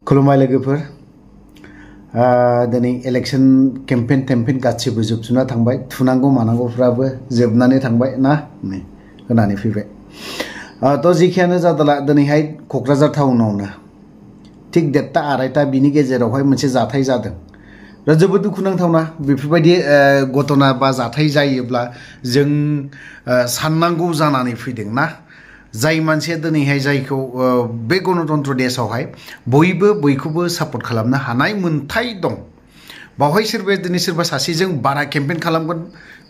खुलुमबाय लोगोफोर दिनै इलेक्शन केम्पेन गासिबो जोबजुना थांबाय थुनांगौ मानांगौफ्राबो जोबनानै थांबाय ना नै होनानै फैबाय तो जिखियानो जादोला दिनैहाय क'क्राझार टाउनावनो थिक 1:30 2:30 बिनि गेजेरावहाय मोनसे जाथाय जादों जोबोद दुखुनांथावना बेफोरबायदि घटना बा जाथाय जायोब्ला जों साननांगौ जानानै फैदों ना जाय मानसिया दिनैहाय जायखौ बे गणतन्त्र देशआवहाय बयबो बयखौबो सापर्ट खालामनो हानाय मोन्थाय दं बावहाय सोरबाया दिनै सोरबा सासेजों बारा केम्पेन खालामगोन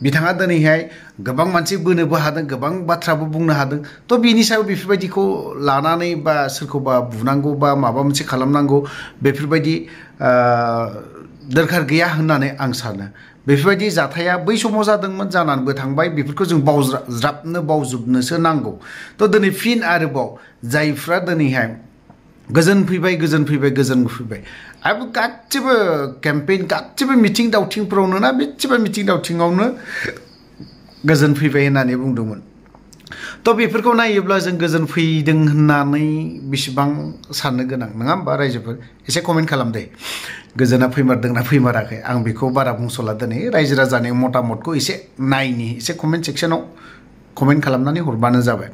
बिथाङा दिनैहाय गोबां मानसि बोनोबो हादों गोबां बाथ्राबो बुंनो हादों तो बिनि सायाव बेफोरबायदिखौ लानानै बा सोरखौबा बुनांगौ बा माबा मोनसे खालामनांगौ बेफोरबायदि दरखार गैया होननानै आं सानो बेफोरबायदि जाथाया बै समाव जादोंमोन जानानैबो थांबाय बेफोरखौ जों बावजोबनोसो नांगौ तो दिनै फिन आरोबाव जायफ्रा दिनैहाय गोजोन फैबाय आरो गासिबो केम्पेन गासिबो मिथिं दावथिंफोरावनो ना बेसेबा मिथिं दावथिङावनो गोजोन फैबाय होननानै बुंदोंमोन तो बेफोरखौ नायोब्ला जों गोजोन फैदों होननानै बेसेबां साननो गोनां नङा होमबा रायजोफोर एसे कमेन्ट खालाम दे गोजोना फैमारदोंना फैमाराखै आं बेखौ बारा बुंस'ला दिनै रायजो राजानि मतामतखौ एसे नायनि एसे कमेन्ट सेक्सनाव कमेन्ट खालामनानै हरबानो जाबाय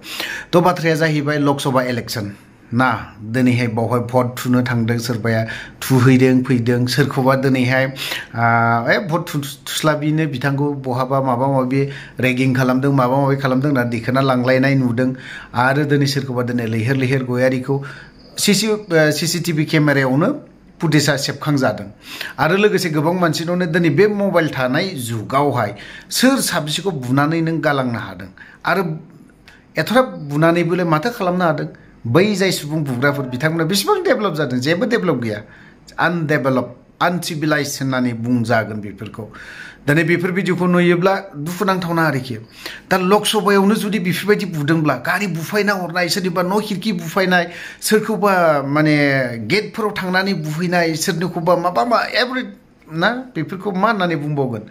तो बाथ्राया जाहैबाय लकसभा इलेक्शन ना दिनैहाय बावहाय भट थुनो थांदों सोरबाया थुहैदों फैदों सोरखौबा दिनैहाय भट थुस्लाबिनो बिथांखौ बहाबा माबा माबि रेगिं खालामदों माबा माबि खालामदों होनना दिखोना लांलायनाय नुदों आरो दिनै सोरखौबा दिनै लैहोर गयारिखौ CCTV केमेरायावनो फुटेजआ सेबखांजादों आरो लोगोसे गोबां मानसिनावनो दिनै बे मबाइल थानाय जुगावहाय सोर साबेसेखौ बुनानै नों गालांनो हादों आरो एथ'राब बुनानैबोलाय माथो खालामनो हादों बै जाय सुबुं बुग्राफोर बिथांमोना बेसेबां डेभेलप जादों जेबो डेभेलप गैया आनडेभेलप आनसिभिलाइज होननानै बुंजागोन बेफोरखौ दिनै बेफोर भिडिअखौ नुयोब्ला दुखुनांथावना आरोखि दा लकसभायावनो जुदि बेफोरबायदि बुदोंब्ला गारि बुफायना हरनाय सोरनिबा न' खिरखि बुफायनाय सोरखौबा माने गेटफोराव थांनानै बुहैनाय सोरनिखौबा माबा एभरि ना बेफोरखौ मा होननानै बुंबावगोन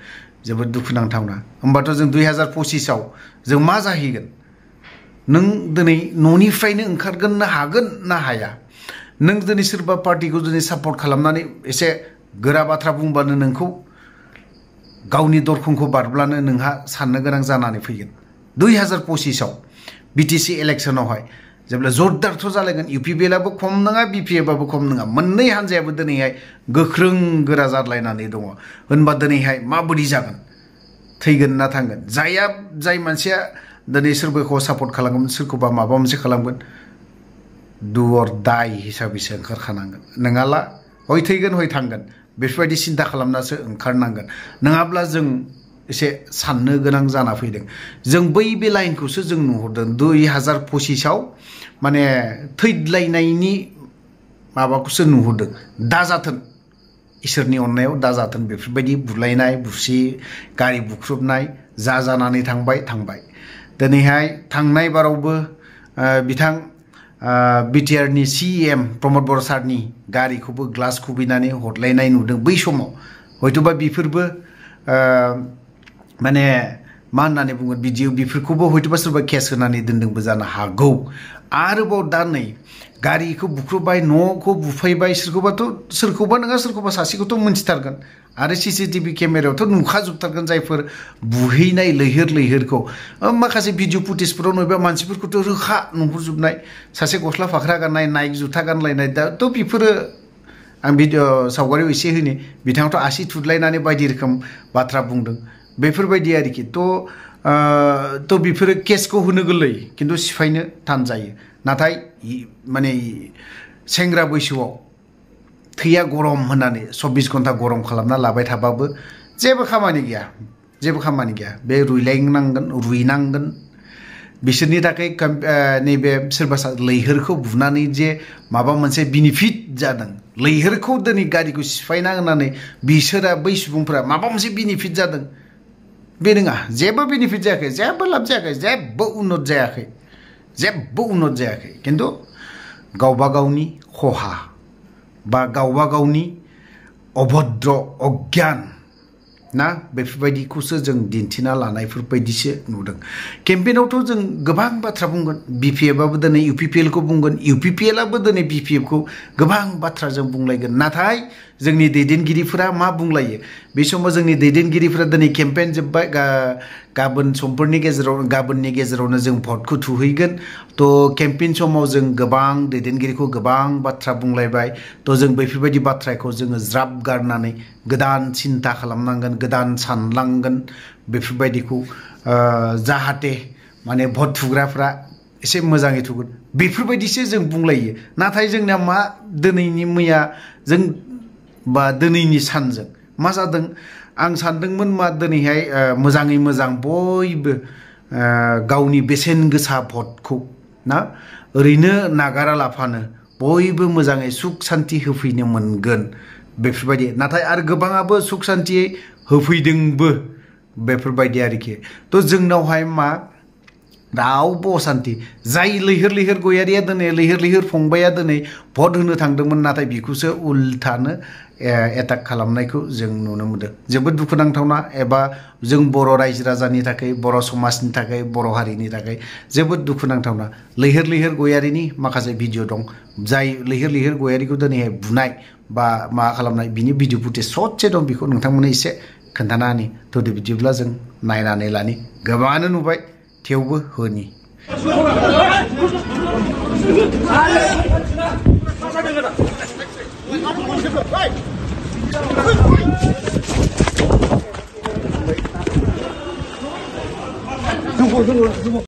जोबोद दुखुनांथावना होमबाथ' जों 2025आव जों मा जाहैगोन नों दिनै न'निफ्रायनो ओंखारगोन हागोन ना हाया नों दिनै सोरबा पार्टिखौ दिनै सापर्ट खालामनानै एसे गोरा बाथ्रा बुंबानो नोंखौ गावनि दरखंखौ बारब्लानो नोंहा साननो गोनां जानानै फैगोन 2025आव BTC इलेक्शनावहाय जेब्ला जरदारथ' जालायगोन UPPLआबो खम नङा BPFआबो खम नङा मोननै हान्जायाबो दिनैहाय गोख्रों गोरा जादलायनानै दङ होनबा दिनैहाय माबोरै जागोन थैगोन ना थांगोन जाय मानसिया दिनै सोरबाखौ सापर्ट खालामगोन सोरखौबा माबा मोनसे खालामगोन डु अर डाइ हिसाबैसो ओंखारखानांगोन नङाला हय थैगोन हय थांगोन बेफोरबायदि सिन्था खालामनासो ओंखारनांगोन नङाब्ला जों एसे साननो गोनां जाना फैदों जों बे लाइनखौसो जों नुहुरदों 2025आव माने थैद्लायनायनि माबाखौसो नुहुरदों दाजाथों इसोरनि अननायाव दाजाथों बेफोरबायदि बुलायनाय बुसि गारि बुख्रुबनाय जानानै थांबाय दिनैहाय थांनाय बारावबो बिथां BTRनि CEM प्रमद बर' सारनि गारिखौबो ग्लास खुबैनानै हरलायनाय नुदों बै समाव हयथ'बा बेफोरबो माने मा होननानै बुङो बेफोरखौबो हयथ'बा सोरबा केस होनानै दोनदोंबो जानो हागौ आरोबाव दा नै गारिखौ बुख्रुबबाय न'खौ बुफायबाय सोरखौबा नङा सोरखौबा सासेखौथ' मोनथिथारगोन आरो CCTV केमेरायावथ' नुखाजोबथारगोन जायफोर बुहैनाय लैहोरखौ माखासे भिडिअ फुटेजफोराव नुयोबा मानसिफोरखौथ' रोखा नुहुरजोबनाय सासे गस्ला फाख्रा गाननाय नाइक जुथा गानलायनाय दाथ' बेफोरो आं भिडिअ सावगारियाव एसे होनि बिथाङाथ' आसि थुदलायनानै बायदि रोखोम बाथ्रा बुंदों बेफोरबायदि आरोखि थ' बेफोरो केसखौ होनो गोरलै खिन्थु सिफायनो थान जायो नाथाय माने सेंग्रा बैसोआव थैया गरम होननानै 24 घन्टा गरम खालामना लाबाय थाबाबो जेबो खामानि गैया बे रुइनांगोन बिसोरनि थाखाय नैबे सोरबा लैहोरखौ बुनानै जे माबा मोनसे बेनिफिट जादों लैहोरखौ दिनै गारिखौ सिफायना होनानै बिसोरा बै सुबुंफोरा माबा मोनसे बेनिफिट जादों बे नङा जेबो बेनिफिट जायाखै जेबो लाब जायाखै जेबो उन्नत जायाखै खिन्थु गावबा गावनि खहा बा गावबा गावनि अभद्र अज्ञान ना बेफोरबायदिखौसो जों दिन्थिना लानायफोर बायदिसो नुदों केम्पेइनावथ' जों गोबां बाथ्रा बुंगोन बिपिएफआबो दिनै इउपिपिएलखौ बुंगोन इउपिपिएलआबो दिनै बिपिएफखौ गोबां बाथ्रा जों बुंलायगोन नाथाय जोंनि दैदेनगिरिफोरा मा बुंलायो बे समाव जोंनि दैदेनगिरिफोरा दिनै केम्पेइन जोब्बाय गाबोन समफोरनि गेजेराव गाबोननि गेजेरावनो जों भटखौ थुहैगोन तो केम्पेइन समाव जों गोबां दैदेनगिरिखौ गोबां बाथ्रा बुंलायबाय तो जों बेफोरबायदि बाथ्राखौ जोङो ज्राब गारनानै गोदान सिन्ता खालामनांगोन गोदान सानलांगोन बेफोरबायदिखौ जाहाथे माने भट थुग्राफ्रा एसे मोजाङै थुगोन बेफोरबायदिसो जों बुंलायो नाथाय जोंना मा दिनैनि मैया जों बा दिनैनि सानजों मा जादों आं सानदोंमोन मा दिनैहाय मोजाङै मोजां बयबो गावनि बेसेन गोसा भटखौ ना ओरैनो नागारा लाफानो बयबो मोजाङै सुख शान्ति होफैनो मोनगोन बेफोरबायदि नाथाय आरो गोबाङाबो सुख शान्तियै होफैदोंबो बेफोरबायदि आरोखि तो जोंनावहाय मा रावबो अशान्ति जाय लैहोर लैहोर गयारिया दिनै लैहोर लैहोर फंबाया दिनै भट होनो थांदोंमोन नाथाय बिखौसो उल्थानो एटाक खालामनायखौ जों नुनो मोनदों जोबोद दुखुनांथावना एबा जों बर' रायजो राजानि थाखाय बर' समाजनि थाखाय बर' हारिनि थाखाय जोबोद दुखुनांथावना लैहोर लैहोर गयारिनि माखासे भिडिअ दं जाय लैहोर लैहोर गयारिखौ दिनैहाय बुनाय बा मा खालामनाय बिनि भिडिअ फुटेज सच्चे दं बेखौ नोंथांमोननो एसे खोन्थाना होनि तो बिदिब्ला जों नायनानै लानि गोबाङानो नुबाय थेवबो होनि